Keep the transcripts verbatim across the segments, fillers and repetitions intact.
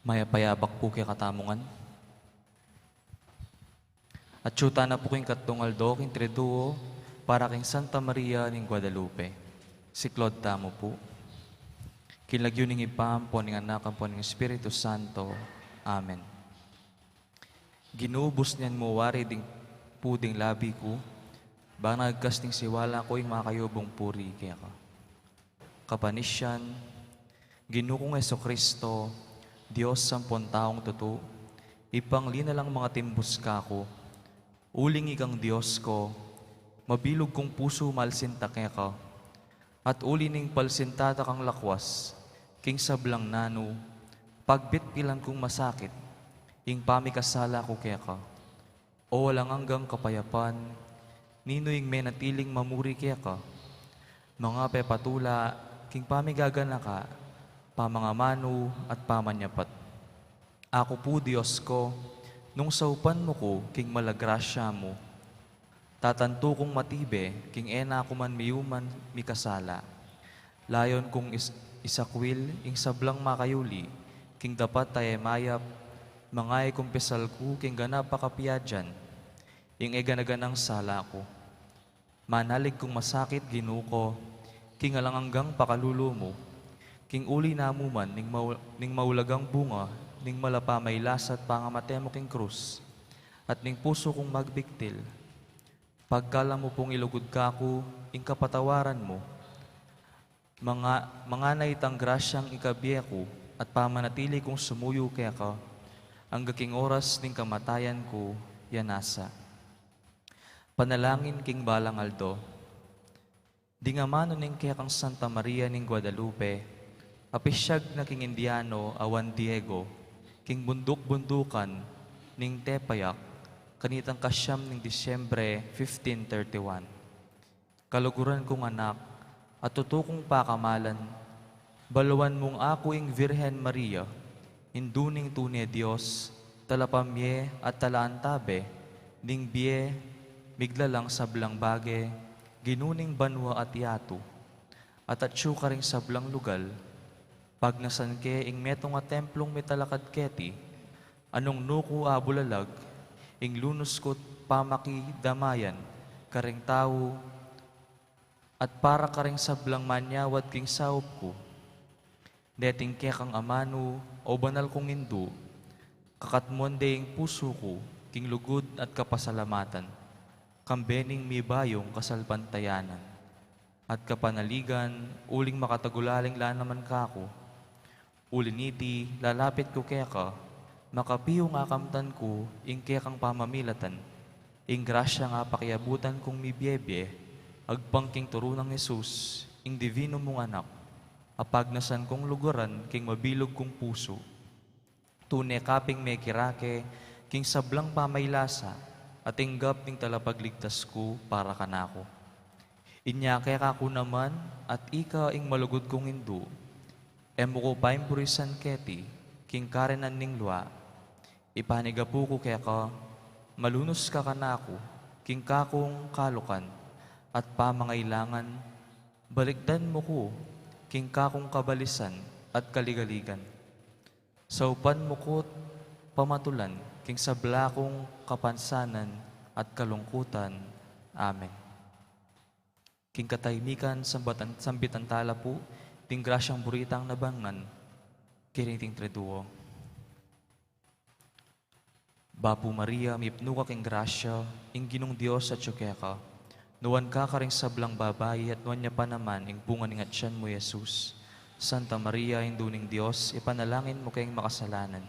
Mayap a abak pu kekatamu ngan. Atyu tana pu king katlung aldo king Triduo para king Santa Maria ning Guadalupe. Siklaud tamu pu. King lagyu ning Ibpa, ampo ning Anak, ampo ning Espiritu Santo. Amen. Ginu, busnian mu wari ding puding labi ku, bang nagkas ning siwala ku ing makayubung puri keka. Kapanisian, Ginu kung Jesucristo, Dios ampon taung tutu, ipangli na lang mangatimbus kaku. Uling ikang Dios ku, mabilug kung pusu malsinta keka, at uli ning palsinta da kang lakwas king sablang nanu, pagbitbilan kung masakit ing pamikasala ku keka. O alang anggang kapayapan, ninu ing menatiling mamuri keka, mangapepatula king pamigaganaka, pamangamanu at pamanyapat. Aku pu, Dios ku, nung saupan mu ku king mala grasya mu, tatantu kung matibe king e na ku man miyuman mikasala. Layon kung is-, isakwil ing sablang makayuli king dapat a e mayap, mangay kung pisal ku king ganap a kapiadan ing e gana-ganang sala ku. Manalig kung masakit, Ginu ku, king alang anggang pakalulu mu, king uli na mu man ning mau-, ning maulagang bunga ning mala pamailasa't pangamate mu king krus, at ning pusu kung magbiktil. Pagkalam mu pung ilugud kaku ing kapatawaran mu, manga-, mangana itang grasyang ikabie ku at pamanatili kung sumuyu keka angga king oras ning kamatayan ku, ya nasa. Panalangin king balang aldo. Ding amanu ning kekang Santa Maria ning Guadalupe, apisyag na king Indiano a Juan Diego, king bunduk-bundukan ning Tepeyac, kanitang kasyam ning Disyembre fifteen thirty-one. Kaluguran kung anak, at tutu kung pakamalan, baluan mung aku ing Virgen Maria, Indu ning tune Dios, talapamie at talaantabe ning bie, miglalang sablang bage, Ginu ning banua at yatu, at atyu karing sablang lugal, pagnasan ke ing metung a templung mitalakad keti, a nung nuku abulalag ing lunus ku't pamakidamayan karing tau, at para karing sablang manyawad king saup ku. Deting kekang amanu, o banal kung Indu, kakatmuan de ing pusu ku king lugud at kapasalamatan, kambe ning mibayung kasalpantayanan at kapanaligan, uling makatagulaling la naman kaku. Uli niti, lalapit ku keka, makapiung akamtan ku ing kekang pamamilatan, ing grasyang apakiabutan kung mibiebie, agpang king turu nang Jesus, ing divinu mung Anak, a pagnasan kung luguran king mabilug kung pusu. Tune ka ping mekirake king sablang pamailasa, at tinggap ning talapagligtas ku para kanaku. Inya keka ku naman, at ika ing malugud kung Indu, e mu ku paimburisan keti king karenan ning lua. Ipanigapu ku keka, malunus ka kanaku king kakung kalukan at pamangailangan, balikdan mu ku king kakung kabalisan at kaligaligan. Saupan mu ku't pamatulan king sabla kung kapansanan at kalungkutan. Amen. King katahimikan, sambatan, sambitan tala pu ding grasyang buritang nabangan, kiring king Triduo. Bapu Maria, mipnu ka king grasya, ing Ginung Dios atyu keka. Nuan ka karing sablang babai, at nuan ya pa naman ing bunga ning atyan mu, Jesus. Santa Maria, Indu ning Dios, ipanalangin mu keng makasalanan,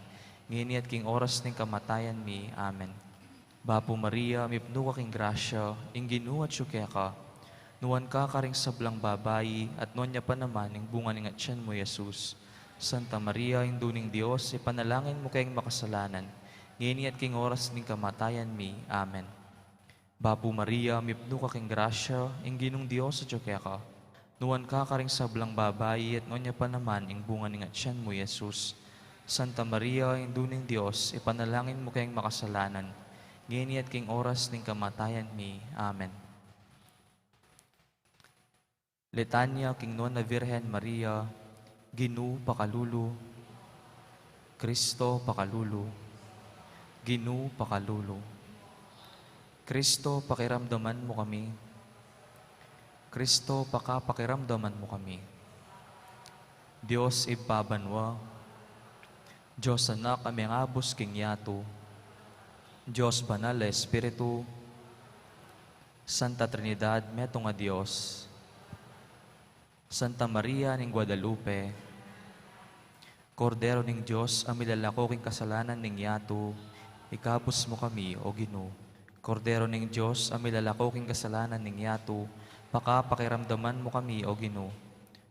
ngeni at king oras ning kamatayan mi. Amen. Bapu Maria, mipnu ka king grasya, ing Ginu atyu keka. Nuan ka karing sablang babai, at nuan ya pa naman ing bunga ning atyan mu, Jesus. Santa Maria, Indu ning Dios, ipanalangin mu keng makasalanan, ngeni at king oras ning kamatayan mi. Amen. Bapu Maria, mipnu ka king grasya, ing Ginung Dios atyu keka. Nuan ka karing sablang babai, at nuan ya pa naman ing bunga ning atyan mu, Jesus. Santa Maria, Indu ning Dios, ipanalangin mu keng makasalanan, ngeni at king oras ning kamatayan mi. Amen. Litanya king Nuan a Virgen Maria. Ginu, pakalulu. Kristo pakalulu. Ginu pakalulu. Kristo pakiramdaman mu kami. Kristo pakapakiramdaman mu kami. Dios Ibpa banua, Dios Anak a mengabus king yatu, Dios Banal a Espiritu, Santa Trinidad, metung a Dios. Santa Maria ning Guadalupe, Kordero ning Dios a milalako king kasalanan ning yatu, ikabus mu kami, O Ginu. Kordero ning Dios a milalako king kasalanan ning yatu, pakapakiramdaman mu kami, O Ginu.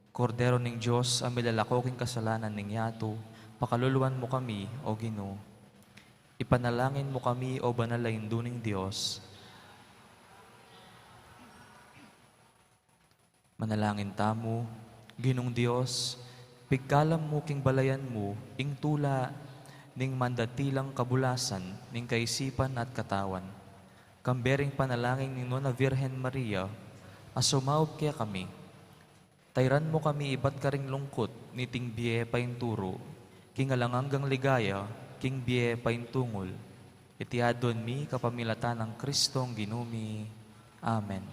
Kordero ning Dios a milalako king kasalanan ning yatu, pakaluluan mu kami, O Ginu. Ipanalangin mu kami, O Banal a Indu ning Dios. Manalangin tamu. Ginung Dios, pigkalam mu king balayan mu ing tula ning mandatilang kabulasan ning kaisipan at katawan. Kambe ring panalangin ning Nuan a Virgen Maria, a sumaup kekami. Tairan mu kami ibat karing lungkut niting bie painturu, king alang anggang ligaya king bie paintungul. Iti aduan mi kapamilatan nang Kristong Ginu mi. Amen.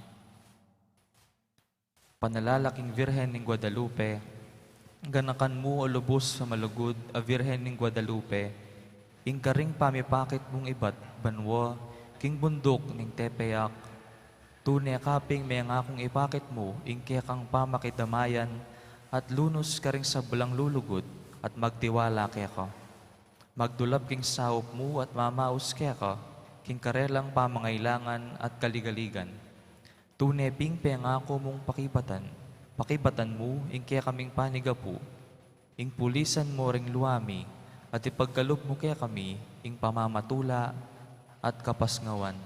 Panalala king Virgen ning Guadalupe. Ganakan mu, o lubus a malugud a Virgen ning Guadalupe, ing karing pamipakit mung ibat banua king bunduk ning Tepeyac, tune ka ping mengakung ipakit mu ing kekang pamakidamayan at lunus karing sablang lulugud at magtiwala keka. Magdulap king saup mu at mamaus keka king karelang pamangailangan at kaligaligan. Tune ping pengaku mung pakibatan, pakibatan mu ing kekaming panigapu, ing pulisan mu ring lua mi, at ipagkalub mu kekami ing pamamatula at kapasngawan.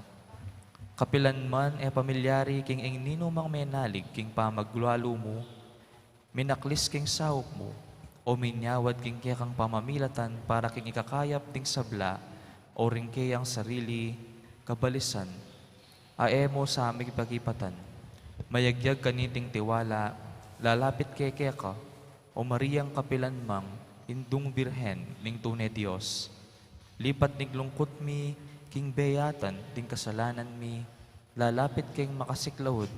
Kapilan man e pamilyari king ing ninumang menalig king pamaglwalu mu, minaklis king saup mu, o minyawad king kekang pamamilatan para king ikakayap ding sabla, o ring keyang sarili, kabalisan, a e mu sa mikipagipatan. Mayagyag kaniting tiwala, lalapit ke keka, O Mariang kapilan mang Indung Birhen ning tune Dios. Lipat ning lungkut mi king beyatan ding kasalanan mi, lalapit keng makasiklaud,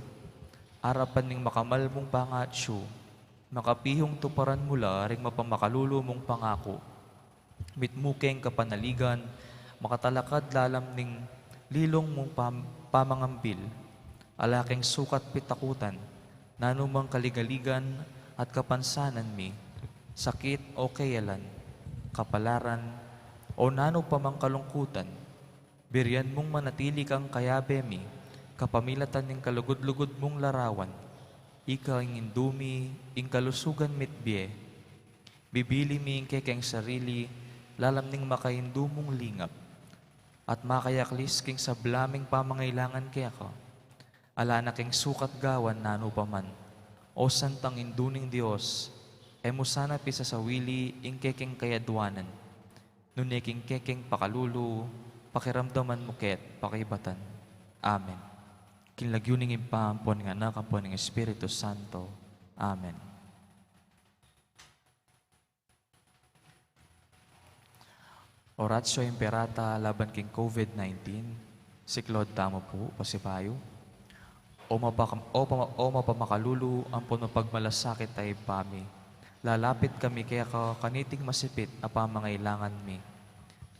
arapan ning makamal mung pangatsu, makapihung tuparan mu la ring mapamakalulu mung pangaku. Mitmu keng kapanaligan, makatalakad lalam ning lilung mung pam-, pamangambil. Ala keng sukat pitakutan, nanumang kaligaligan at kapansanan mi, sakit o keyalan, kapalaran, o nanu pa mang kalungkutan, birian mung manatili kang kayabe mi, kapamilatan ning kalugud-lugud mung larawan. Ika ing Indu mi, ing kalusugan mi't bie. Bibili mi ing kekeng sarili, lalam ning makaindu mung lingap, at makayaklis king sabla ming pamangailangan keka. Ala na keng sukat gawan nanu pa man. O Santang Indu ning Dios, e mu sana pisasawili ing kekeng kayadwanan, nune king kekeng pakalulu, pakiramdaman mu ke't pakibatan. Amen. King lagyu ning Ibpa, ampon ning Anak, ampon ning Espiritu Santo. Amen. Oratio Imperata laban king COVID nineteen, siklaud tamu pu, pasibayu. O mapakam-, o pama-, o mapamakalulu, ampon mapagmalasakit a Ibpa mi, lalapit kami keka kaniting masipit a pamangailangan mi.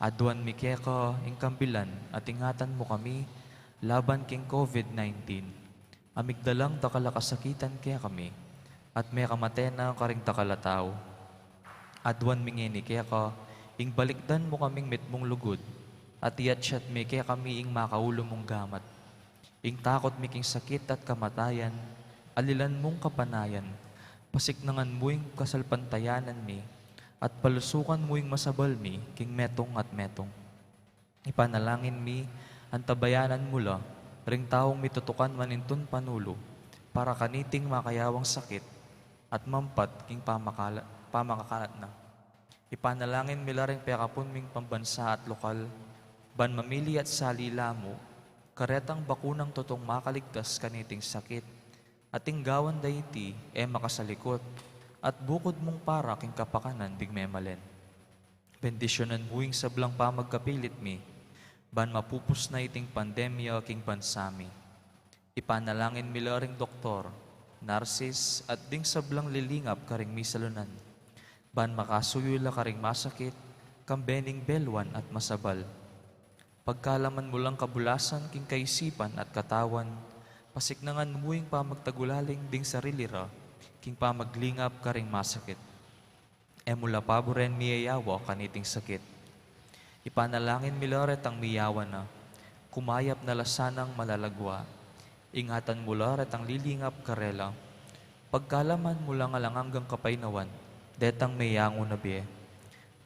Aduan mi keka ing kambilan at ingatan mu kami laban king COVID nineteen. A migdalang dakal a kasakitan kekami, at mekamate na karing dakal a tau. Aduan mi ngeni keka, ing balikdan mu kaming mitmung lugud, at iyatyat mi kekami ing makaulu mung gamat. Ing takut mi king sakit at kamatayan, alilan mung kapanayan, pasiknangan mu ing kasalpantayanan mi, at palusukan mu ing masabal mi king metung at metung. Ipanalangin mi, antabayanan mu la ring taung mitutukan manintun panulu para kaniting makayawang sakit at mampat king pamakala-, pamangakalat na. Ipanalangin mi la ring pekapun ming pambansa at lokal, ban mamili at salila mu karetang bakunang tutung makaligtas kaniting sakit, at ing gawan da iti e makasalikut, at bukud mung para king kapakanan ding memalen. Bendisyunan mu ing sablang pamagkapilit mi, ban mapupus na iting pandemya king bansa mi. Ipanalangin mi la ring doktor, narsis, at ding sablang lilingap karing misalunan, ban makasuyu la karing masakit, kambe ning belwan at masabal. Pagkalaman mu lang kabulasan king kaisipan at katawan, pasiknangan mu ing pamagtagulaling ding sarili ra, king pamaglingap karing masakit. E mu la paburen miyayawa kaniting sakit. Ipanalangin mi la retang miyawa na, kumayap na la sanang malalagwa. Ingatan mu la retang lilingap karela. Pagkalaman mu lang alang anggang kapaynawan detang meyangu na bie.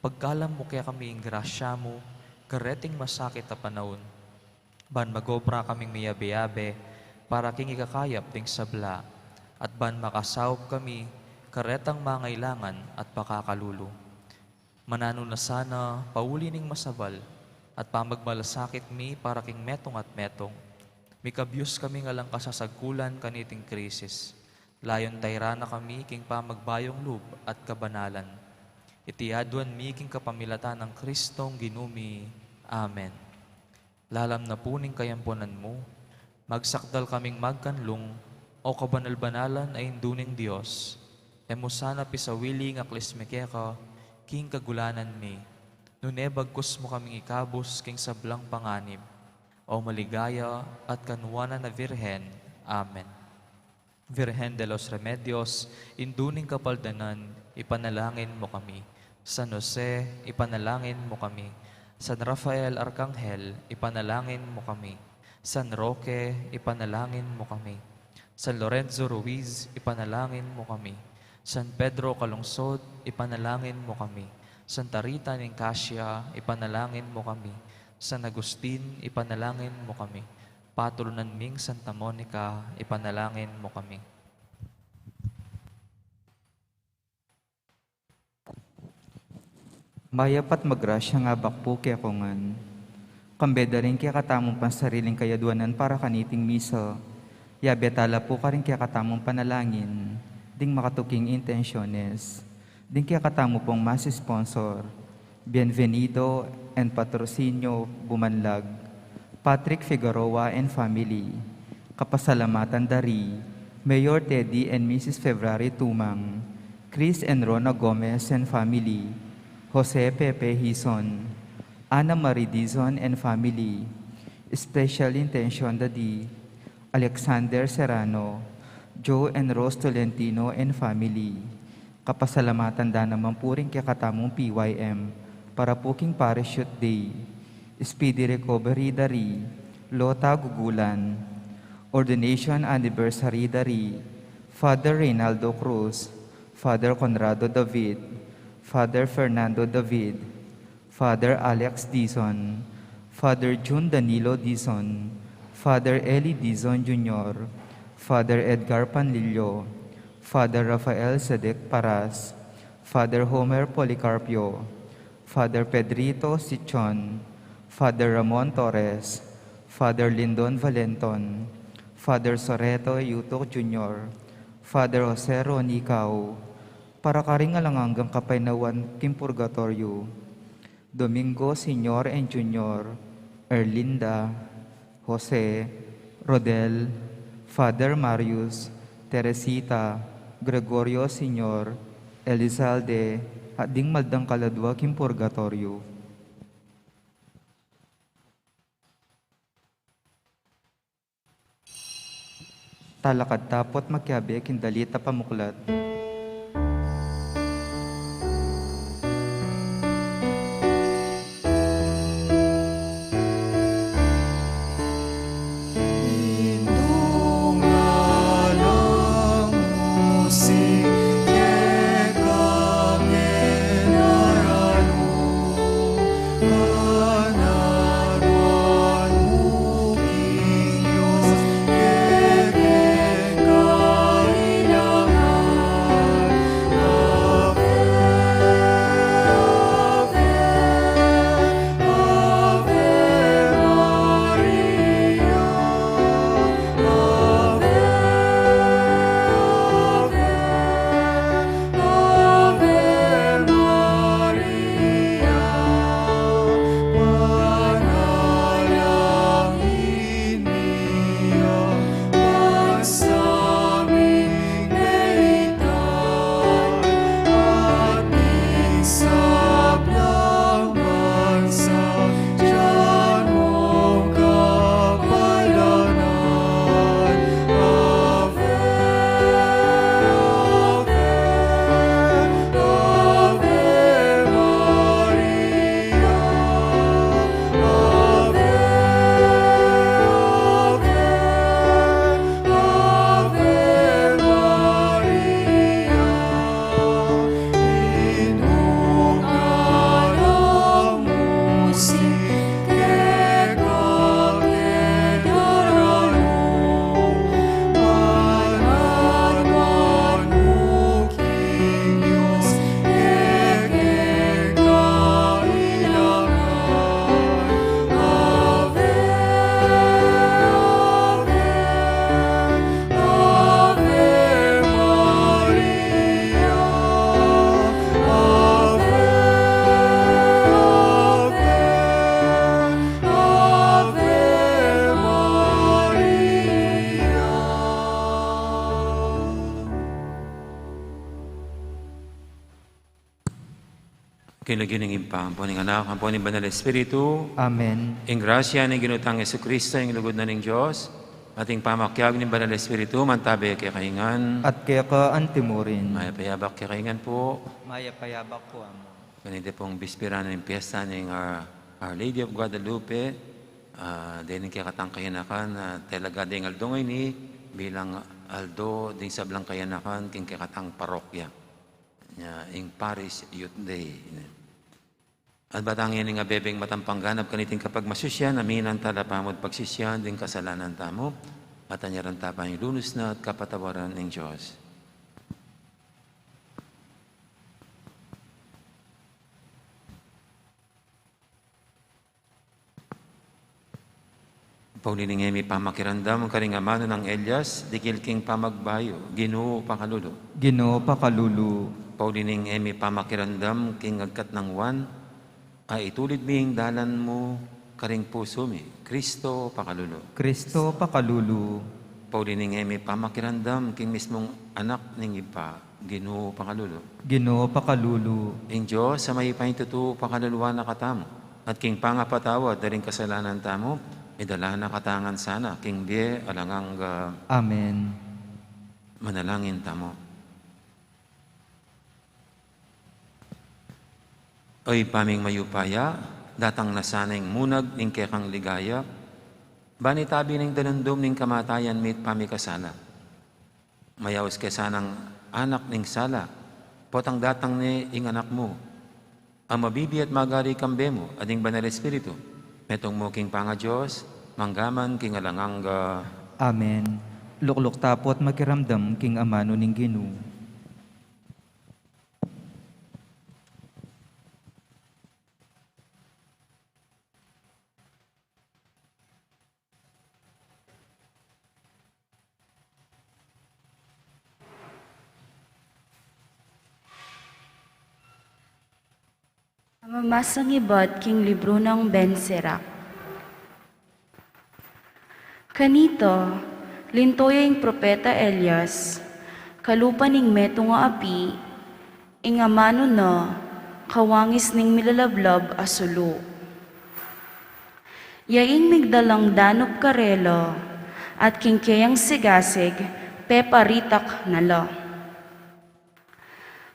Pagkalam mu kekami ing grasya mu kareting masakit a panaun, ban magobra kaming miyabe-yabe para king ikakayap ding sabla, at ban makasaup kami karetang mangailangan at pakakalulu. Mananu na sana, pauli ning masabal at pamagmalasakit mi para king metung at metung, mikabyus kami ngan lang kasasagkulan kaniting krisis. Layun tayra na kami king pamagbayung lub at kabanalan. Iti aduan mi king kapamilatan nang Kristong Ginu mi. Amen. Lalam na pu ning kayampunan mu, magsakdal kaming magkanlung, o kabanal-banalan a Indu ning Dios. E mu sana pisawili ing aklis mi keka king kagulanan mi, nune bagkus mu kaming ikabus king sablang panganib, o maligaya at kanuanan a Virgen. Amen. Virgen de los Remedios, Indu ning Kapaldanan, ipanalangin mu kami. San Jose, ipanalangin mu kami. San Rafael Arkanghel, ipanalangin mu kami. San Roque, ipanalangin mu kami. San Lorenzo Ruiz, ipanalangin mu kami. San Pedro Calungsod, ipanalangin mu kami. Santa Rita ning Cascia, ipanalangin mu kami. San Agustin, ipanalangin mu kami. Patulunan ming Santa Monica, ipanalangin mu kami. Mayap at magrasyang Abak pu kekongan. Kambe da ring kekatamung pansariling kayaduanan para kaniting misa, yabe tala pu karing kekatamung panalangin ding makatuking intensyones. Ding kekatamu pung mass sponsor, Bienvenido and Patrocinio Bumanlag, Patrick Figueroa and family. Kapasalamatan da ri Mayor Teddy and Missus February Tumang, Chris and Rona Gomez and family, Jose Pepe Hizon, Ana Marie Dizon and family. Special intention da di Alexander Serrano, Joe and Rose Tolentino and family. Kapasalamatan da naman pu ring kekatamung P Y M para pu king Parachute Day. Speedy recovery da ri Lota Gugulan. Ordination anniversary da ri Father Reynaldo Cruz, Father Conrado David, Father Fernando David, Father Alex Dizon, Father Jun Danilo Dizon, Father Eli Dizon Junior, Father Edgar Panlilio, Father Rafael Zedek Paras, Father Homer Policarpio, Father Pedrito Sichon, Father Ramon Torres, Father Lindon Valenton, Father Soreto Yutok Junior, Father Jose Ronicao, para karing alang anggang kapaynawan king purgatoryo. Domingo Senior and Junior, Erlinda, Jose, Rodel, Father Marius, Teresita, Gregorio Senior, Elizalde, at ding maldang kaladua king purgatoryo. Talakad ta pu't makiabe king dalit a pamuklat. King lagyu ning Ibpa, ampo ning Anak, ampo ning Banal Espiritu. Amen. Ing grasya ning Ginu tang Jesucristo, ing lugud na ning Dios, at ing pamakiabe ning Banal Espiritu, mantabe kekayu ngan. At keka antimurin. Mayap a yabak kekayu ngan pu. Mayap a yabak pu, Among. Kanita pung bispera ning piyesta ning Our, Our Lady of Guadalupe, ah, deng kekatang kayanakan, ah, talaga deng aldo ngeni bilang aldo ding sablang kayanakan king kekatang parokya. Nya, ing Parish Youth Day. At ba tang ing abebeng matampang ganap kaniting kapagmasusyan, aminan tala pamud pagsisian ding kasalanan tamu, at anyaran ta pa ing lunus na at kapatawaran ning Dios. Pauli ning e mi pamakiramdam karing amanu nang Elias, dikil king pamagbayu, Ginu pakalulu. Ginu pakalulu. Pauli ning e mi pamakiramdam king agkat nang Juan, a itulid mi ing dalan mu karing pusu mi, Kristo pakalulu. Kristo pakalulu. Pauli ning e mi pamakiramdam king mismung Anak ning Ibpa, Ginu pakalulu. Ginu pakalulu. Ing Dios a mayupayang tutu pakaluluan na katamu, at king pangapatawad da ring kasalanan tamu, idala na katamu ngan sana king bie alang angga. Amen. Manalangin tamu. O Ibpa ming mayupaya, datang na sana ing munag ning kekang ligaya, ban itabi ning danumdum ning kamatayan mi't pamikasala. Mayaus ke sanang anak ning sala, potang datang ne ing Anak mu, a mabibie at magari kambe mu at ning Banal Espiritu, metung mu king pangaDios, mangga man king alang angga. Amen. Lukluk ta pu at makiramdam king amanu ning Ginu. Mamasang ibat king libru nang Ben Sirach. Kanita, linto ya ing propeta Elias kalupa ning metung a api, ing amanu na kawangis ning milalablab a sulu. Ya ing migdalang danup karela, at king keyang sigasig peparitak na la.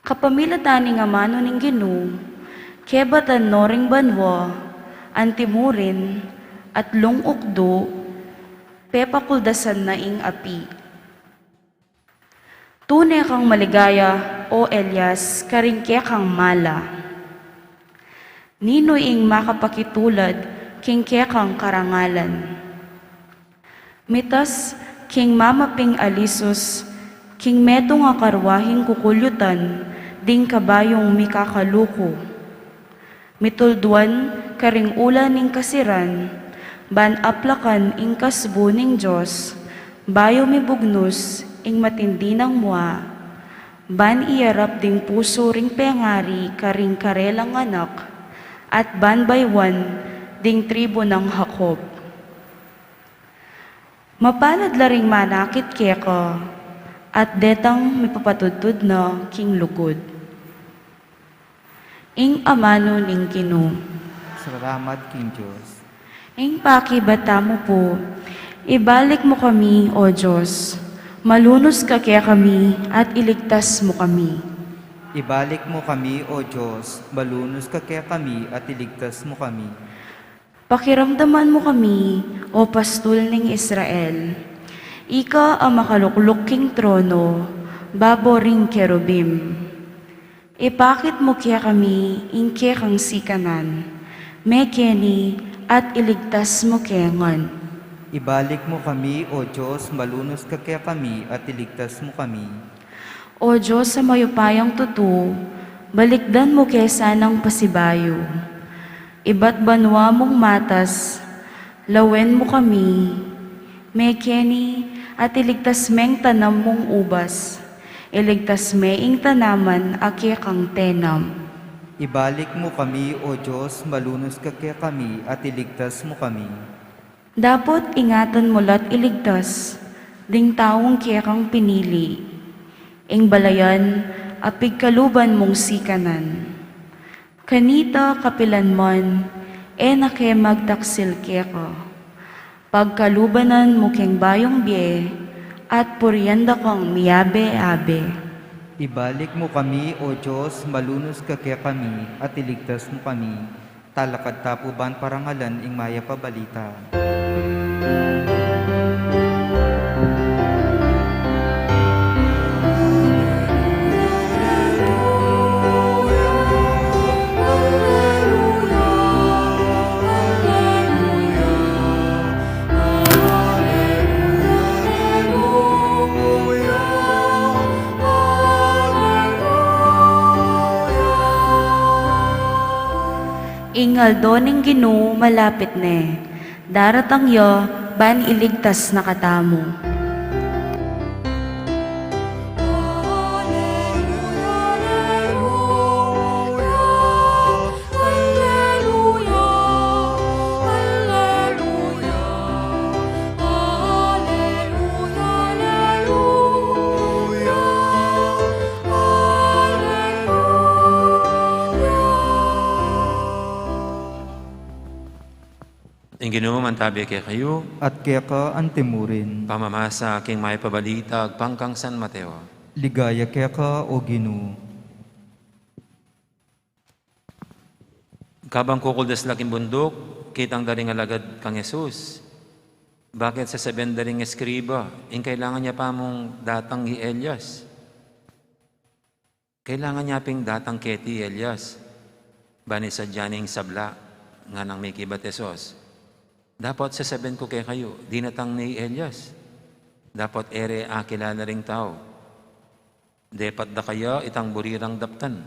Kapamilatan ning amanu ning Ginu, kebatan no ring banua, antimurin, at lung ukdu, pepakuldasan na ing api. Tune kang maligaya, o Elias, karing kekang mala. Ninu ing makapakitulad king kekang karangalan? Mitas king mamaping alisus, king metung a karwahing kukulyutan ding kabayung mikakaluku. Mitulduan karing ula ning kasiran, ban aplakan ing kasbu ning Dios, bayu mibugnus ing matindi nang mua, ban iyarap ding pusu ring pengari karing karelang anak, at ban bayuan ding tribu nang Jacob. Mapalad la ring manakit keka, at detang mipapatudtud na king lugud. Ing amanu ning Ginu. Salamat king Dios. Ing pakibat tamu pu. Ibalik mu kami, O Dios, malunus ka kekami, at iligtas mu kami. Ibalik mu kami, O Dios, malunus ka kekami, at iligtas mu kami. Pakiramdaman mu kami, O Pastul ning Israel. Ika a makalukluk king trono, babo ring kerubim. Ipakit mu kekami ing kekang sikanan, mekeni at iligtas mu ke ngan. Ibalik mu kami, O Dios, malunus ka kekami, at iligtas mu kami. O Dios a mayupayang tutu, balikdan mu ke sanang pasibayu. Ibat banua mung matas, lawen mu kami, mekeni at iligtas meng tanam mung ubas, iligtas me ing tanaman a kekang tenam. Ibalik mu kami, O Dios, malunus ka kekami, at iligtas mu kami. Dapot ingatan mu la't iligtas ding taung kekang pinili, ing balayan a pigkaluban mung sikanan. Kanita kapilanman, e na ke magtaksil keka. Pagkaluban mu keng bayung bie, at purian da kang miyabe-abe. Ibalik mu kami, O Dios, malunus ka kekami, at iligtas mu kami. Talakad ta pu ban parangalan ing mayap a balita. Ing aldo ning Ginu malapit ne. Daratang ya ban iligtas na katamu. Ing Ginu mantabi kekayu. At keka antimurin. Pamamasa king mayap a balita agpang kang San Mateo. Ligaya keka, O Ginu. Kabang kukuldas la king bunduk, kitang da ring alagad kang Jesus. Bakit sasabian da ring eskriba, ing kailangan ya pa mung datang i Elias? Kailangan ya ping datang keti i Elias? Bani sadya ning sabla, nganang mikibat Jesus. Dapot sasabian ku kekayu, dinatang ne i Elias. Dapot e re akilala ring tau. Depat da kaya itang buri rang daptan?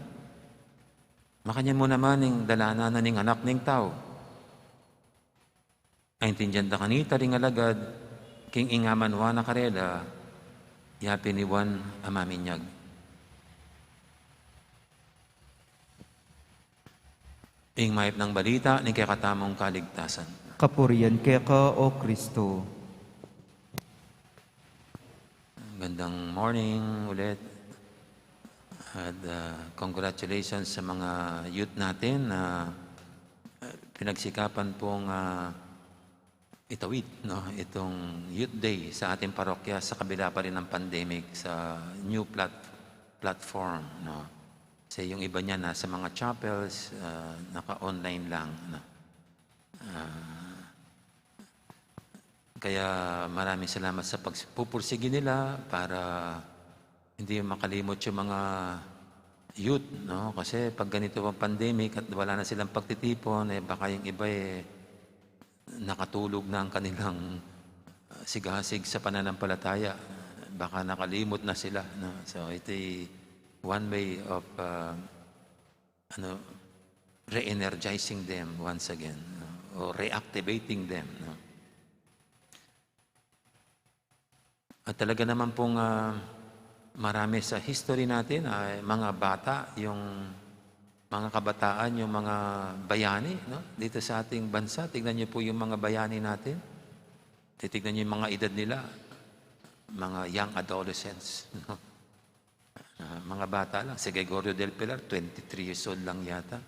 Makanyan mu naman ing dalanan na ning Anak ning Tau. Aintindian da kanita ring alagad, king ing amanwa na karela, ya pin i Juan a maminyag. Ing mayap nang balita ning kekatamung kaligtasan. Kapurian keka, O Kristo. Gandang morning ulit. At, ah, congratulations sa mga youth natin na, ah, pinagsikapan pong, ah, itawid, no, itong Youth Day sa ating parokya sa kabila pa rin ng pandemic sa new plat-, platform, no. Kasi yung iba niya nasa mga chapels, ah, naka-online lang, no. Ah, kaya maraming salamat sa pagpupursige nila para hindi makalimot yung mga youth, no? Kasi pag ganito ang pandemic at wala na silang pagtitipon, eh, baka yung iba, eh, nakatulog na ang kanilang, ah, sigasig sa pananampalataya. Baka nakalimot na sila, no? So, ito'y one way of, ah, ano, re-energizing them once again, no? O reactivating them, no? At talaga naman pong, ah, marami sa history natin ay mga bata, yung mga kabataan, yung mga bayani, no? Dito sa ating bansa, tignan niyo po yung mga bayani natin. Titignan niyo yung mga edad nila, mga young adolescents, no? Ah, mga bata lang. Si Gregorio del Pilar, twenty-three years old lang yata.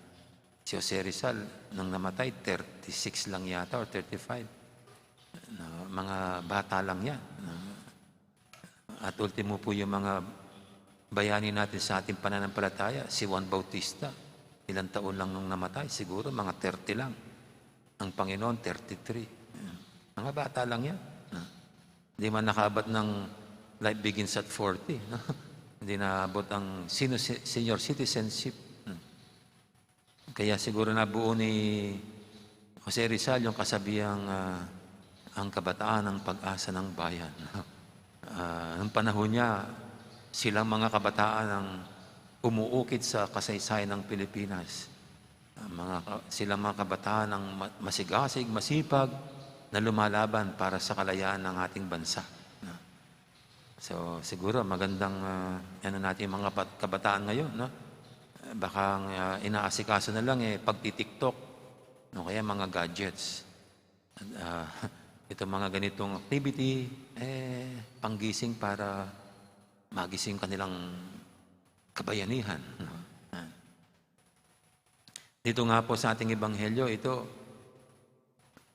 Si Jose Rizal, nung namatay, thirty-six lang yata or thirty-five. No, mga bata lang yan. No? At ultimo po yung mga bayani natin sa ating pananampalataya, si Juan Bautista, ilang taon lang nung namatay, siguro mga thirty lang. Ang Panginoon, thirty-three. Mga bata lang yan. No? Hindi man nakaabot ng Life Begins at forty, no? Hindi naabot ang sino-, senior citizenship. Hmm. Kaya siguro nabuo ni Jose Rizal yung kasabihang, ah, "Ang kabataan ang pag-asa ng bayan." Ah, nung panahon niya, silang mga kabataan ang umuukit sa kasaysayan ng Pilipinas. Ang mga ka-, silang mga kabataan ang ma-, masigasig, masipag, na lumalaban para sa kalayaan ng ating bansa, no? So, siguro magandang, ah, ano natin yung mga pat-, kabataan ngayon, no? Baka ang, ah, inaasikaso na lang, eh, pagti-TikTok, no? Kaya mga gadgets. At, ah, itong mga ganitong activity, eh, panggising para magising kanilang kabayanihan, no? Yan. Dito nga po sa ating ebanghelyo, ito,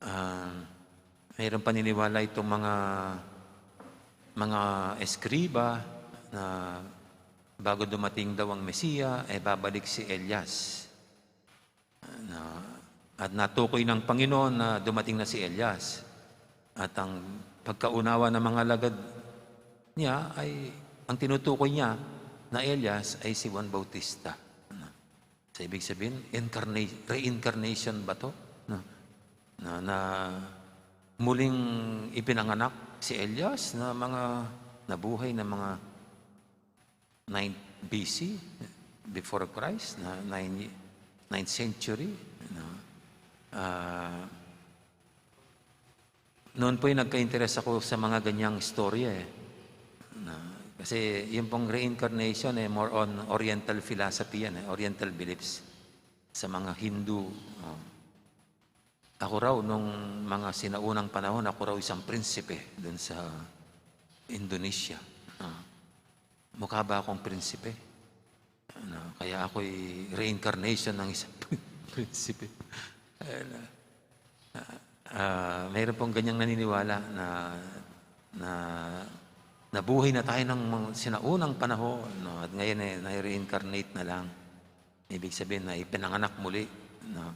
ah, mayroong paniniwala itong mga, mga eskriba na bago dumating daw ang Mesiya, eh, babalik si Elias. Na, at natukoy ng Panginoon na dumating na si Elias. At ang pagkaunawa ng mga alagad niya ay, ang tinutukoy niya na Elias ay si Juan Bautista. Ano? So, ibig sabihin, incarna-, reincarnation ba to? No? Na, na muling ipinanganak si Elias na mga nabuhay na mga ninth B C, before Christ, na nine, ninth century, no? Ah, noon po yung nagka-interest ako sa mga ganyang istorya, eh. Na, kasi yung pong reincarnation, eh, more on Oriental philosophy yan, eh, Oriental beliefs sa mga Hindu. Oh. Ako raw, nung mga sinaunang panahon, ako raw isang prinsipe dun sa Indonesia. Ah, mukha ba akong prinsipe? Ano, kaya ako'y reincarnation ng isang prinsipe. Ano, ah, ah, mayroon pong ganyang naniniwala na, na nabuhay na tayo ng mga sinaunang panahon, no? At ngayon, eh, na-reincarnate na lang. Ibig sabihin na ipinanganak muli, no?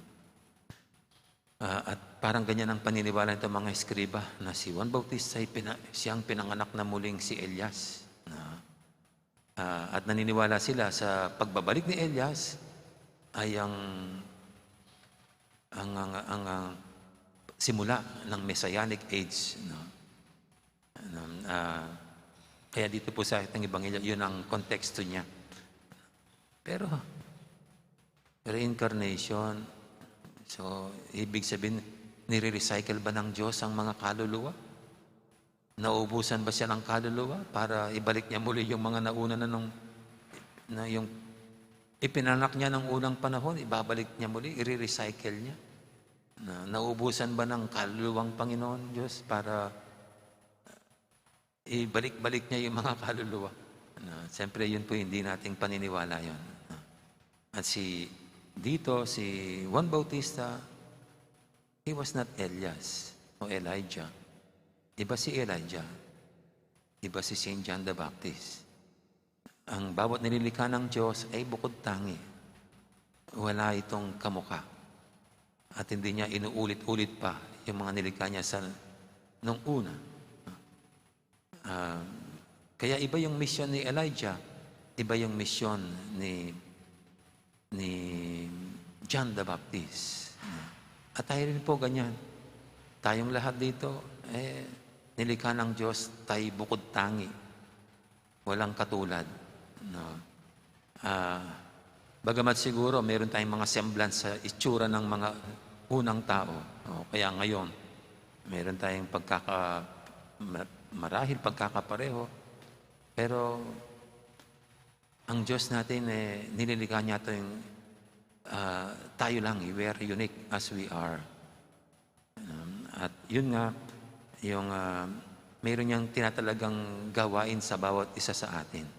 Ah, at parang ganyan ang paniniwala nito mga eskriba, na si Juan Bautista ay pina-, siyang pinanganak na muling si Elias. Na, ah, at naniniwala sila sa pagbabalik ni Elias ay ang, ang, ang, ang, ang simula ng Messianic Age, no? Ano, ah, kaya dito po sa ating ebanghelyo, yun ang konteksto niya. Pero, reincarnation, so, ibig sabihin, nire-recycle ba ng Diyos ang mga kaluluwa? Naubusan ba siya ng kaluluwa para ibalik niya muli yung mga nauna na nung, na yung ipinanganak niya ng unang panahon, ibabalik niya muli, i-recycle niya? Na, naubusan ba ng kaluluwang Panginoon Diyos para ibalik-balik niya yung mga kaluluwa? Na, siyempre, yun po, hindi nating paniniwala yun. Na, at si, dito, si Juan Bautista, he was not Elias o Elijah. Iba si Elijah. Iba si Saint John the Baptist. Ang bawat nililikha ng Diyos ay bukod tangi. Wala itong kamukha. At hindi niya inuulit-ulit pa yung mga nilikha niya sa, nung una. Ah, kaya iba yung misyon ni Elijah, iba yung misyon ni, ni John the Baptist. At tayo rin po ganyan. Tayong lahat dito, eh, nilikha ng Diyos tayo bukod tangi. Walang katulad. No? Ah, bagamat siguro meron tayong mga semblance sa itsura ng mga unang tao. O, kaya ngayon, meron tayong pagkaka-, ma-, marahil pagkakapareho. Pero ang Diyos natin, eh, nililikha niya ito yung, ah, tayo lang, eh, we are unique as we are. Um, at yun nga, yung, ah, meron niyang tinatalagang gawain sa bawat isa sa atin.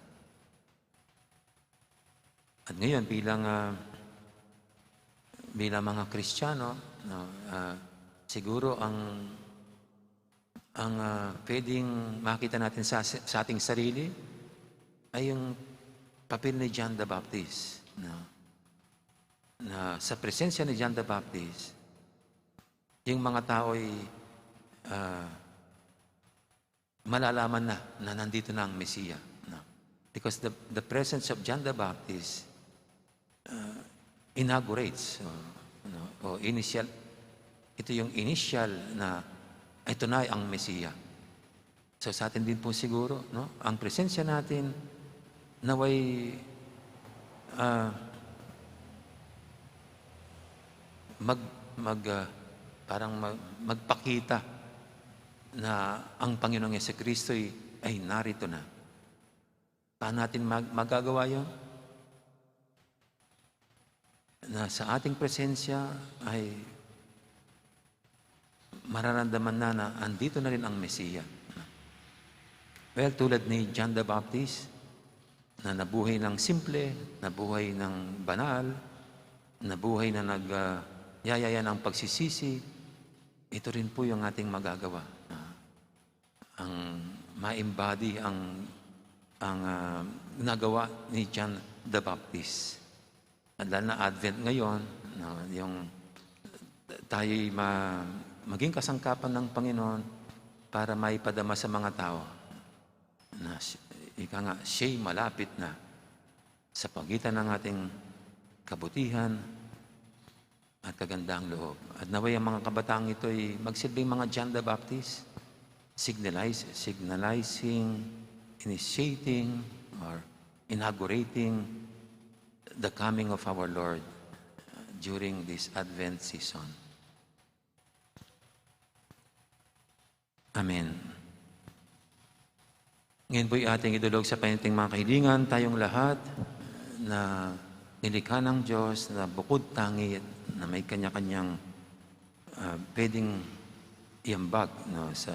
At ngayon, bilang, ah, bilang mga Kristiyano, no, ah, siguro ang, ang, ah, pwedeng makita natin sa, sa ating sarili ay yung papel ni John the Baptist, no? Na sa presensya ni John the Baptist, yung mga tao ay, ah, malalaman na na nandito na ang Mesiya, no? Because the, the presence of John the Baptist, uh, inaugurates, uh, no? O initial, ito yung initial na ito na ang Mesiya. So, sa atin din po siguro, no? Ang presensya natin, naway, ah, mag-, mag-, ah, parang mag-, magpakita na ang Panginoong Yesu Kristo ay, ay narito na. Paano natin mag-, magagawa yun? Na sa ating presensya ay mararamdaman na na andito na rin ang Mesiya. Well, tulad ni John the Baptist, na nabuhay ng simple, nabuhay ng banal, na buhay na nag, ah, yayaya ng pagsisisi, ito rin po yung ating magagawa. Ah, ang ma-embody ang, ang, ah, nagawa ni John the Baptist. At lalo na Advent ngayon, no, yung tayo'y ma-, maging kasangkapan ng Panginoon para maipadama sa mga tao na si-, ika nga, siya'y malapit na sa pagitan ng ating kabutihan at kagandang loob. At naway ang mga kabataan ito ay magsilbing mga John the Baptist, signalize-, signalizing, initiating, or inaugurating the coming of our Lord, uh, during this Advent season. Amen. Ngayon po'y ating idulog sa panyatang mga kahilingan, tayong lahat na nilikha ng Diyos, na bukod tangi, na may kanya-kanyang, ah, pwedeng iambag, no, sa,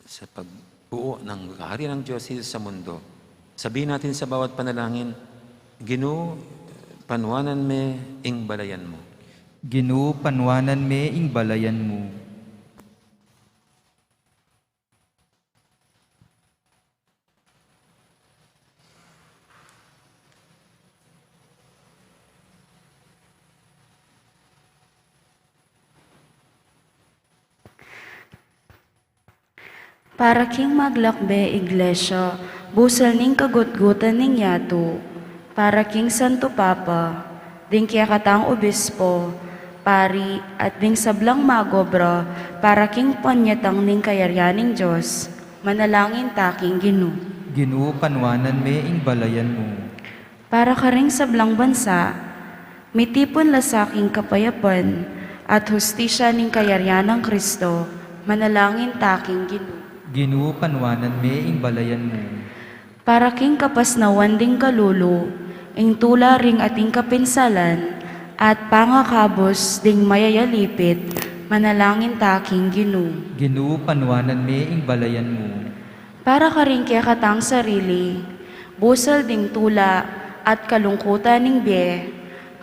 sa pagbuo ng kaharian ng Diyos dito sa mundo. Sabihin natin sa bawat panalangin, "Ginu, panuanan me ing balayan mu." Ginu, panuanan me ing balayan mu. Para king maglakbe Iglesia, busal ning kagutgutan ning yatu, para king Santo Papa, ding kekatang obispo, pari, at ding sablang magobra, para king panyatang ning kayarian ning Dios, manalangin ta king Ginu. Ginu, panuanan me ing balayan mu. Para karing sablang bansa, mitipun la sa king kapayapan at hustisya ning kayarian nang Kristo, manalangin ta king Ginu. Ginu, panuanan me ing balayan mu. Para king kapasnawan ding kalulu, ing tula ring ating kapinsalan, at pangakabus ding mayayalipit, manalangin ta king Ginu. Ginu, panuanan me ing balayan mu. Para karing kekatang sarili, busal ding tula at kalungkutan ning bie,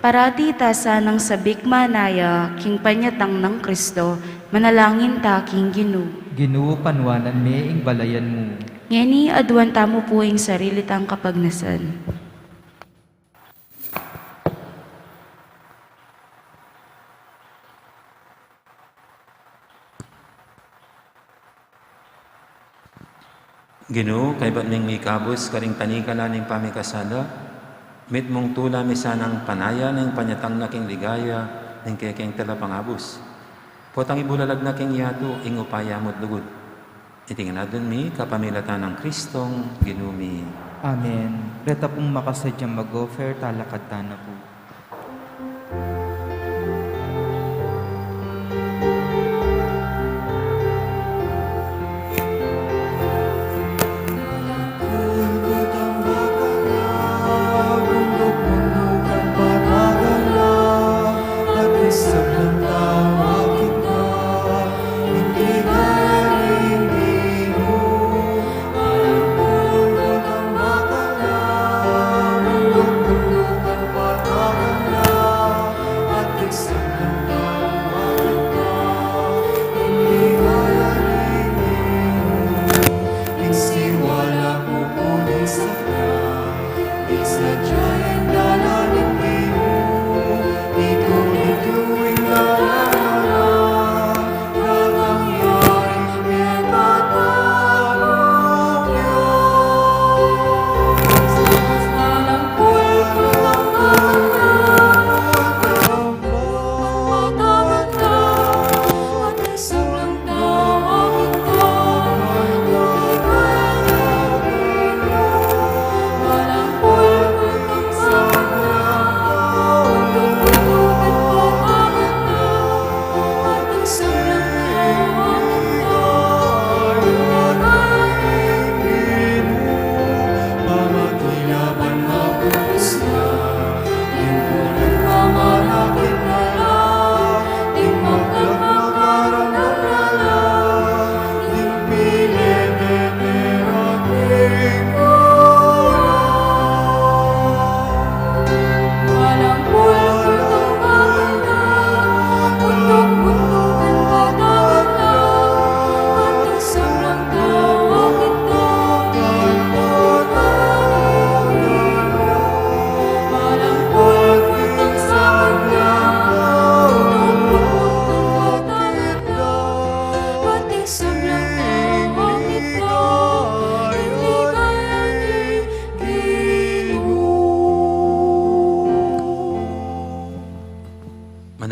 parati ta sanang sabik manaya king panyatang nang Kristo, manalangin ta king Ginu. Ginu, panuanan me ing balayan mu. Ngeni, aduan tamu pu ing sarili tang kapagnasan. Ginu, kaybat ming mikabus karing panikalan ning pamikasala, mitmung tula mi sanang panayan ing panyatang na king ligaya ning kekeng talapangabus. Potang ibulalag na king yatu ing upaya mu't lugud. Iti ngan adwan mi kapamilatan nang Kristong Ginu mi. Amen. Reta pung makasadyang mag-offer, talakad tana pu.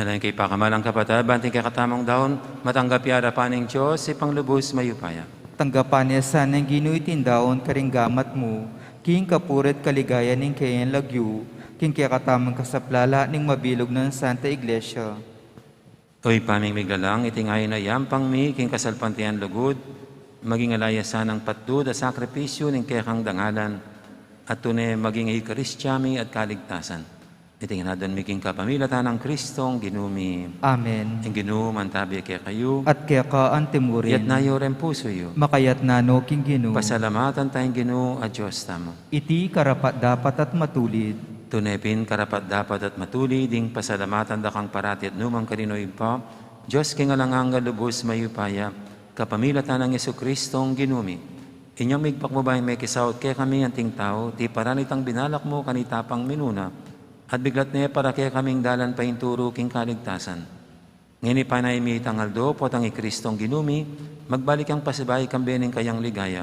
Nalangin kayu pakamalan kung kapatad, ban iting kekatamung daun, matanggap ya arapan ning Dios, Ibpang lubus mayupaya. Tanggapan na sana ning Ginu iting daun karing gamat mu, king kapurian at kaligayan ning keyang lagyu, king kekatamung kasaplalan ning mabilug nang Santa Iglesia. O Ibpa ming miglalang, iti ngeni yayampang mi king kasalpantayanan lugud, maging ala ya sanang patdud a sakripisyu ning kekang dangalan, at tune maging Eukaristiya mi at kaligtasan. Iti ngan aduan mi king kapamilatan nang Kristong Ginu mi. Amen. Ing Ginu mantabi kekayu. At keka anti mu rin. Iyatas yu ring pusu yu. Makayatas no king Ginu. Pasalamatan taya ing Ginu a Dios tamu. Iti karapat-dapat at matulid. Tune pin karapat-dapat at matulid ing pasalamatan da kang parati at nukarin man, O Ibpa, Dios king alang angga, lubus mayupaya, kapamilatan nang Jesukristong Ginu mi. Inyang migpakbaba yang mekisaut kekami anting tau, tiparan itang binalak mu kanita pang minuna, at biglat ne para kekaming dalan painturu king kaligtasan. Ngeni panayan mi itang aldo, potang i Kristong Ginu mi, magbalik yang pasibayu kambe ning kayang ligaya.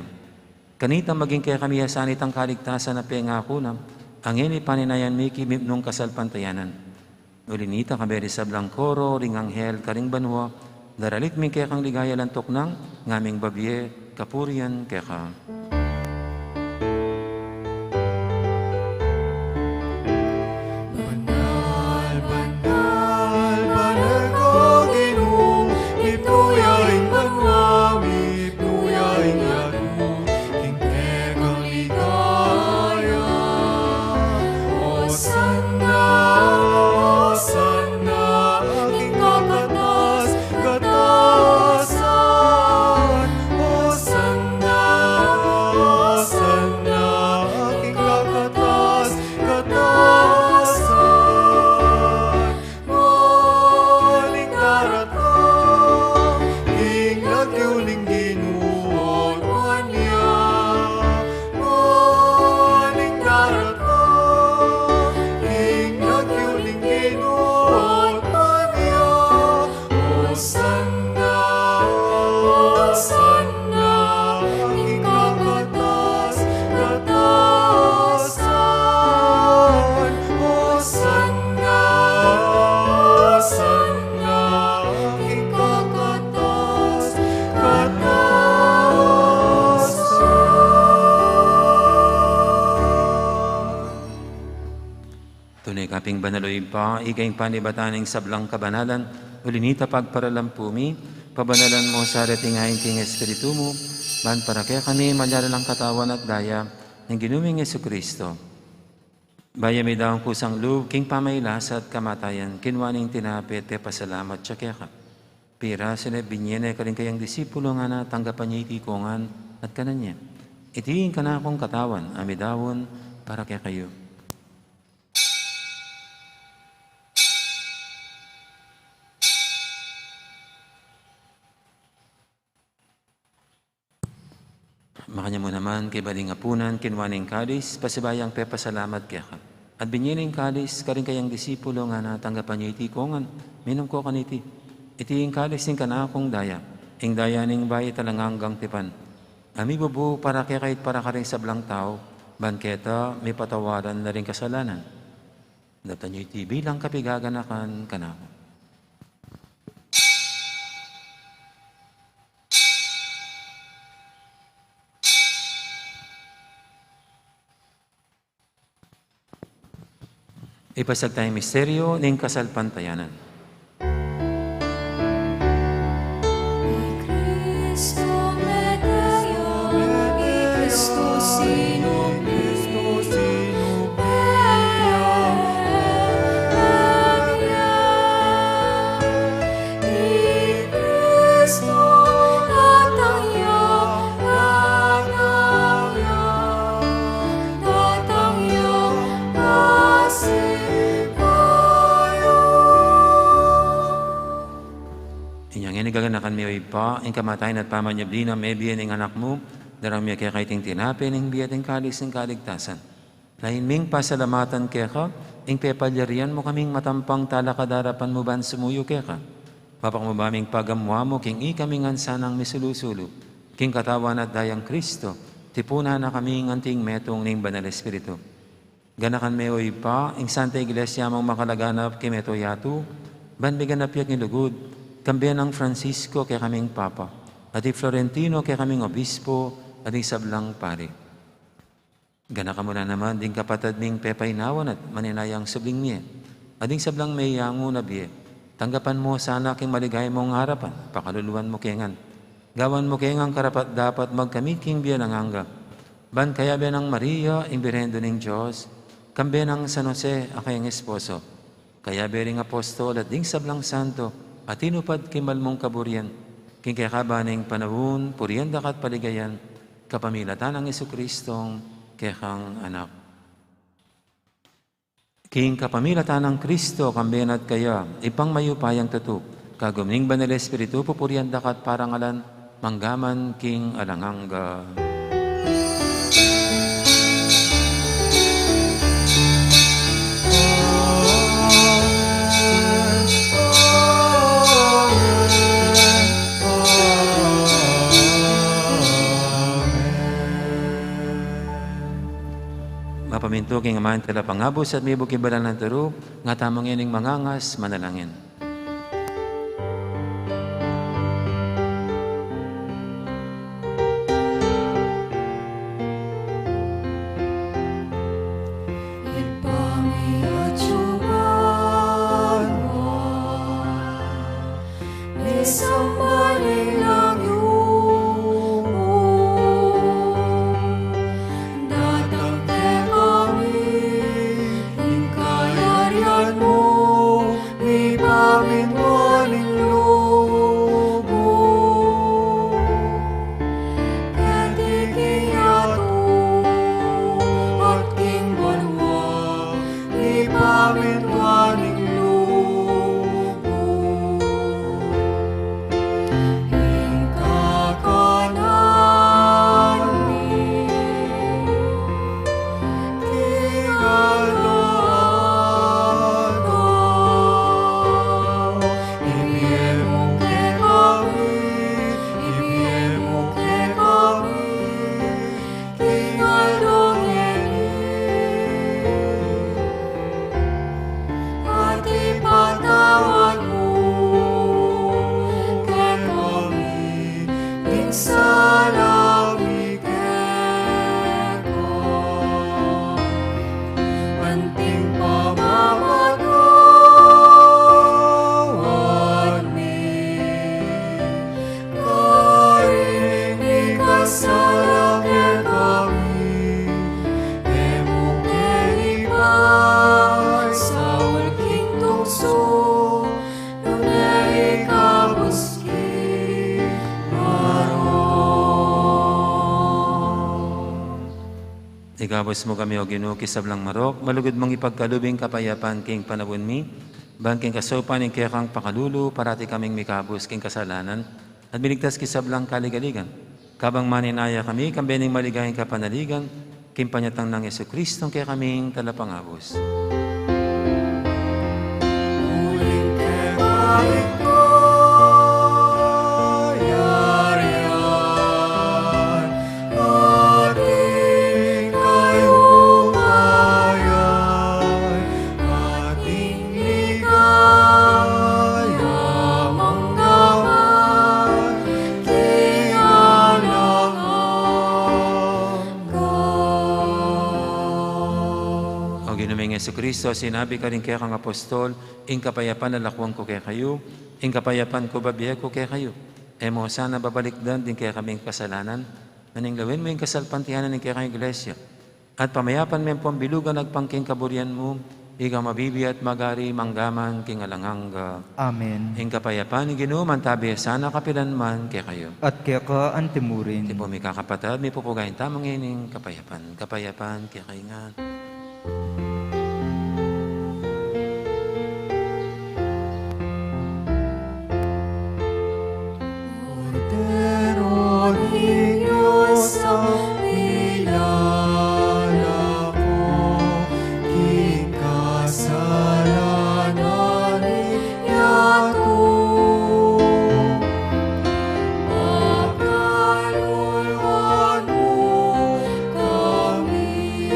Kanita maging kekami ya sana itang kaligtasan a pengaku na, a ngeni panayan mi king mipnung kasalpantayanan. Uli nita, kambe ring sablang koro ring anghel karing banua, daralit mi ing kekang ligaya alang tuknang, ngaming babie kapurian keka. Banal, banal, banal ka, Ginu, mipnu ya ing banua, mipnu ya ing yatu, king kekang ligaya. Hosanna, Hosanna, king kakatas katasan. Hosanna, Hosanna, king kakatas katasan. Muaning daratang king lagyu ning Ginu, at muan ya. Muaning daratang king lagyu ning Ginu, at muan ya. Hosanna, Hosanna, king kakatas katasan. Hosanna, Hosanna, king kakatas katasan. Tune ka pin banal, O Ibpa, ika ing panibatan ning sablang kabanalan, uli nita pagparalampu mi, pabanalan mu sa reting ain king Espiritu mu, ban para kekami malyari lang katawan at daya ning Ginu ming Jesucristo. Bayu ya midaun kusang lub king pamagkasakit at kamatayan, kinua ne ing tinape, pepasalamat ya keka. Pirasu ne, binie ne karing kayang disipulo, ngana, tanggapan ye iti kongan at kanan ye. Iti ing kanakung katawan a midaun para kekayu. Makanyan mu naman, kaybat ning apunan, kinua ne ing kalis, pasibayu yang pepasalamat keka. At binie ne ing kalis karing kayang disipulo, ngana, tanggapan ye iti kongan, minum ko kaniti. Iti ing kalis ning kanakung daya, ing daya ning bayu at alang anggang tipan, a mibubu para kekayu at para karing sablang tau, ban keta mipatawaran la ring kasalanan. Daptan yu iti bilang kapaganakan kanaku. Ipasiag taya ing misteryu ning kasalpantayanan. I Kristu mete ya, i Kristu sinubli, i Kristu datang ya, datang ya, datang ya, pasibayu. Inya ngeni gaganakan mi, O Ibpa, ing kamatayan at pamanyubli na mebie ning Anak mu, darang mi keka iting tinape ning bie at ing kalis ning kaligtasan. Lain ming pasalamatan keka, ing pepalyarian mu kaming matampang talakad king arapan mu ban sumuyu keka. Mapakmubaming pagamu-amu king ikami ngan sanang misulu-sulu king katawan at dayang Kristu, tipunan na kaming anting metung ning Banal Espiritu. Ganakan me, O Ibpa, ing Santa Iglesia mung makalaganap king mabilug a yatu, Ban miganap ya king lugud, kambe nang Francisco kekaming Papa, at i Florentino kekaming Obispo, at ding sablang pari. Ganakan mu na naman ding kapatad ming pepainawan at maninayang subling mie, at ding sablang meyangu na bie. Tanggapan mu sana king maligaya mung arapan, pakaluluan mu ke ngan. Gawan mu ke ngan karapat-dapat magkamit king bie alang angga. Ban kayabe nang Maria, ing Birhen Indu ning Dios, kambe nang San Jose, a kayang esposo, kayabe ring apostol at ding sablang santo a tinupad king mal mung kaburian, king kekaban ning panaun, purian da ka at paligayan, kapamilatan nang Jesucristong kekang Anak. King kapamilatan nang Kristo, kambe na at kaya, Ibpang mayupayang tutu, kagum ning Banal Espiritu, pupurian da ka at parangalan, mangga man king alang angga. Mapamintu king Ama ing Talapangabus at mibuk king banal nang turu, nga tamu ngening mangangas manalangin. Ibpa mi atsu ka banua, misamban ing lagyu mu, datang kekami ing kayarian mu, mipamintuan ing lub mu keti king yatu at king banua. Mipamintuan ing lub mu, ing kakanan mi king aldo-aldo ibie mu kekami, ibie mu kekami king aldo ngeni, at ipatawad mu kekami ding sala mi keka, anting pamamatawad mi karing mikasala kekami, e mu ke ipaisaul king tuksu, nune ikabus king marok. Ikabus mu kami, O Ginu, king sablang marok, malugud mung ipagkalub ing kapayapan king panaun mi, ban king kasaupan ning kekang pakalulu, parati kaming mikabus king kasalanan, at miligtas king sablang kaligaligan. Kabang maninaya kami, kambe ning maligayang kapanaligan, king panyatang nang Jesucristo, kekaming Talapangabus. Uling keka ing kayarian, at ing kayupayan, at ing ligaya mangga man king alang angga. O Ginu ming Jesucristo, sinabi mu karing kekang apostol, ing kapayapan lakuan ku kekayu, ing kapayapan ku bibie ku kekayu. E mu sana babalikdan ding kekaming kasalanan, nune lawen mu ing kasalpantayanan ning kekang Iglesia, at pamayapan me ampong bilugan agpang king kaburian mu, ika a mabibie at magari mangga man king alang angga. Amen. Ing kapayapan ning Ginu mantabi ya sana kapilan man kekayu. At keka anti mu rin. Iti pu, mikakapatad, mipupugayan tamu ngening kapayapan. Kapayapan kekayu ngan. Kordero ning Dios a milalako king kasalanan ning yatu, pakaluluan mu kami.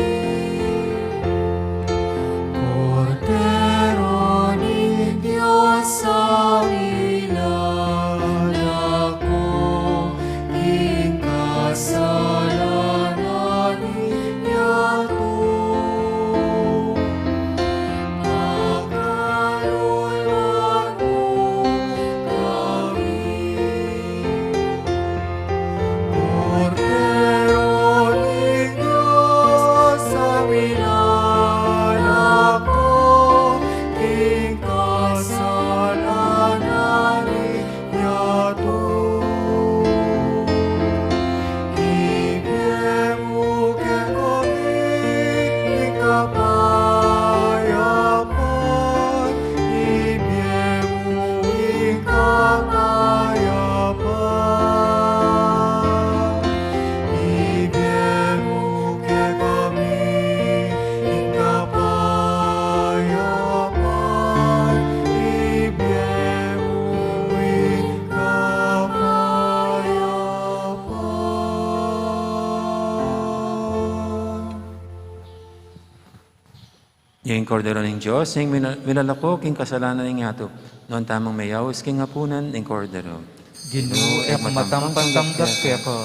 Ing Kordero ning Dios, ing mila-, milalako king kasalanan ning yatu. Nuan tamung meyaus king apunan ning Kordero. Ginu, e ku matampan tanggap keka,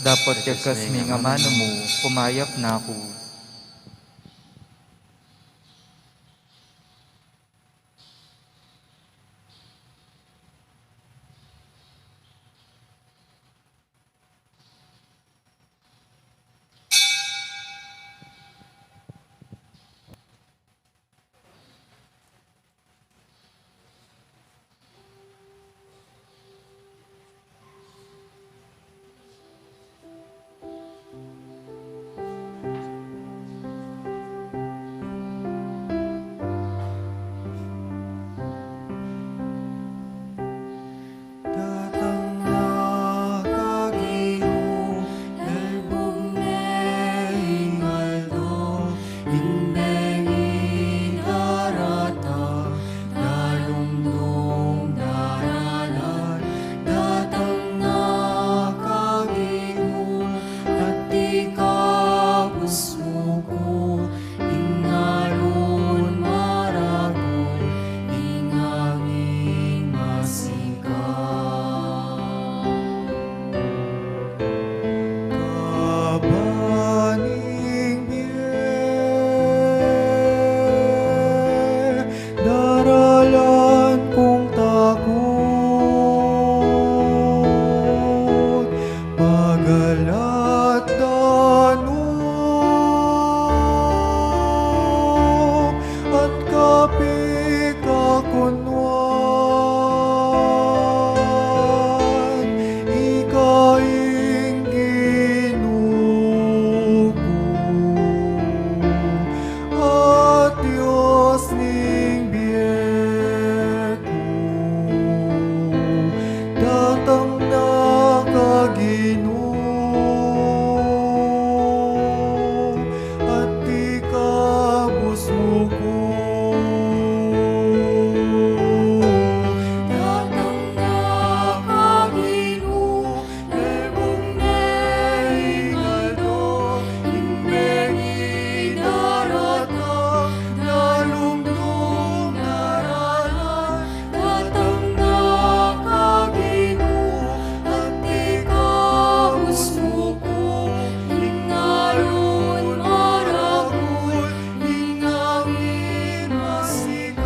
dapot yagkas mu ing amanu mu, kumayap na ku. Datang na ka Ginu, lalbung ne ing aldo, ing bengi daratang, dalumdum daralan. Datang na ka Ginu, at ikabus mu ku, ing alun maragul, ing angin masikan. Kaban ing bie, daralan kung takut, pagalat danum, at kapikakunuan, ika ing Ginu ku, at Dios ning bie ku. Datang na ka Ginu, at ikabus mu ku. Datang na ka Ginu, lalbung ne ing aldo, ing bengi daratang, dalumdum daralan. Datang na ka Ginu, at ikabus mu ku, ing alun maragul, ing angin masikan.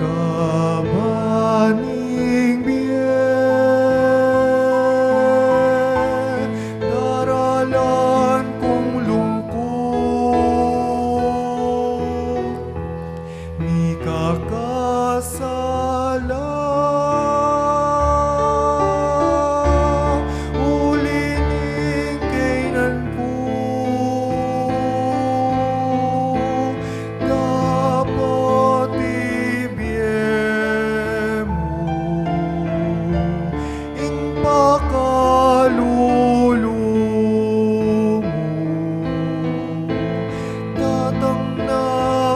Kaban ing bie, daralan kung lungkut, mikakasala, uli ning kaynan ku, dapat ibie mu ing pakalulu mu. Datang na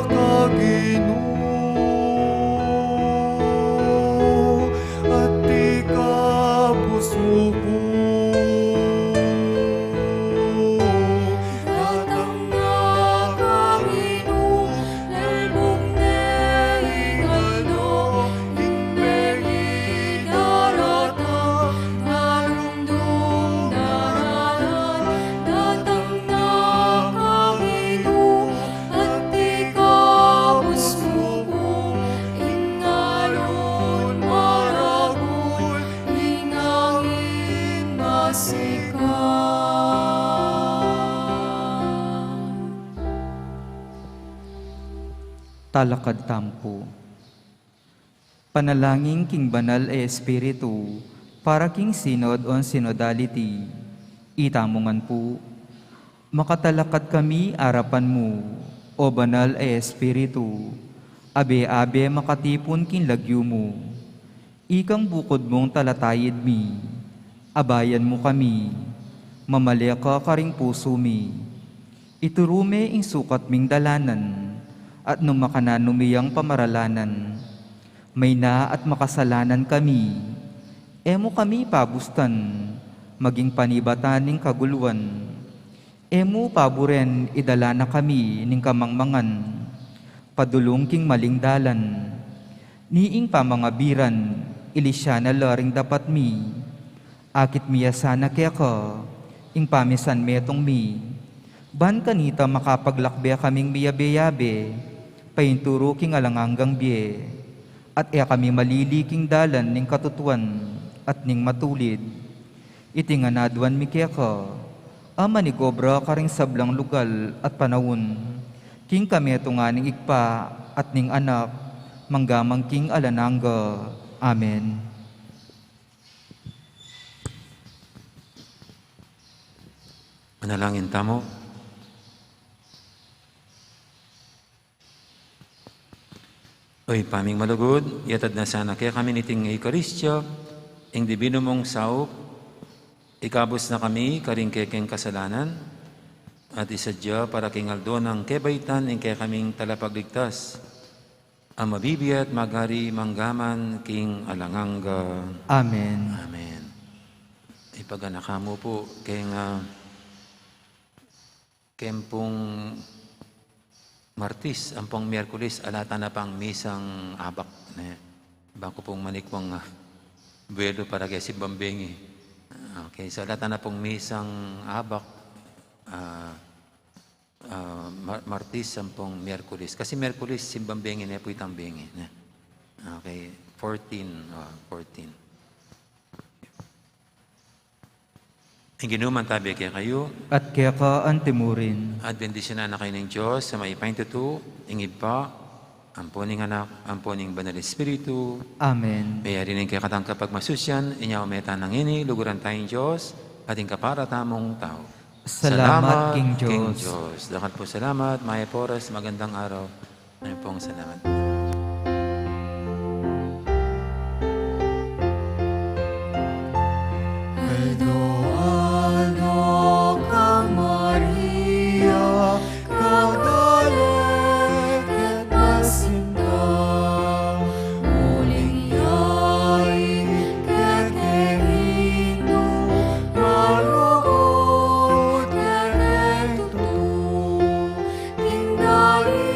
ka Ginu, at ikabus mu ku. Datang na ka Ginu, lalbung ne ing aldo, ing bengi daratang, dalumdum daralan. Datang na ka Ginu, at ikabus mu ku, ing alun maragul, ing angin masikan. Talakad tamu pu. Panalangin king Banal a Espiritu para king Synod on Synodality. Itamu ngan pu. Makatalakad kami arapan mu, O Banal a Espiritu, abe-abe makatipun king lagyu mu. Ikang bukud mung talatayid mi, abayan mu kami, mamale ka karing pusu mi. Ituru me ing sukat ming dalanan, at nung makananu mi yang pamaralanan, mayna at makasalanan kami, e mu kami pabustan, maging panibatan ning kaguluan. E mu paburen idala na kami ning kamangmangan padulung king maling dalan. Ni ing pamangabiran, ilisya na la ring dapat mi. Akit mi ya sana keka ing pamisan metung mi, ban kanita makapaglakbe kaming miyabe-yabe, painturu king alang anggang bie, at e kami malili king dalan ning katutuan at ning matulid. Iti ngan aduan mi keka, a manigobra karing sablang lugal at panaun, king kametungan ning Ibpa at ning Anak, mangga man king alang angga. Amen. Manalangin tamu. O Ibpa ming malugud, iyatad na sana kekami niting Eukaristia ing dibinu mung saup, ikabus na kami karing kekeng kasalanan, at isadya para king aldo nang kebaitan ing kekaming Talapagligtas, a mabibie at magari mangga man king alang angga. Amen. Amen. Ipaganaka mu pu keng, ah, keng pung Martis ampong Miyerkules, ala tana pang misang abak, ne? Bang ku pung manikwang, ah, buwelo para keng simbang bengi. Okay, so ala tana pung misang abak, ah, ah, Mar-, Martis ampong Miyerkules. Kasi Miyerkules, simbang bengi ne pu itang bengi, ne? Okay, fourteen, ah, fourteen. Ing Ginu mantabi kekayu. At keka antimurin. At bendisyunan na kayu ning Dios a mayupayang tutu, ing Ibpa, ampo ning Anak, ampo ning Banal Espiritu. Amen. Meyari ne ing kekatang kapagmasusyan, inya ume tana ngeni, luguran taya ing Dios, at ing kapara tamung tau. Salamat king Dios. Dakat pu salamat, mayap a oras, magandang araw. Mayap pung salamat. Aldo-aldo ka Maria, kagale ket pasinta, uling ya ing kekeng Indu, malugud kekeng tutu, ing dali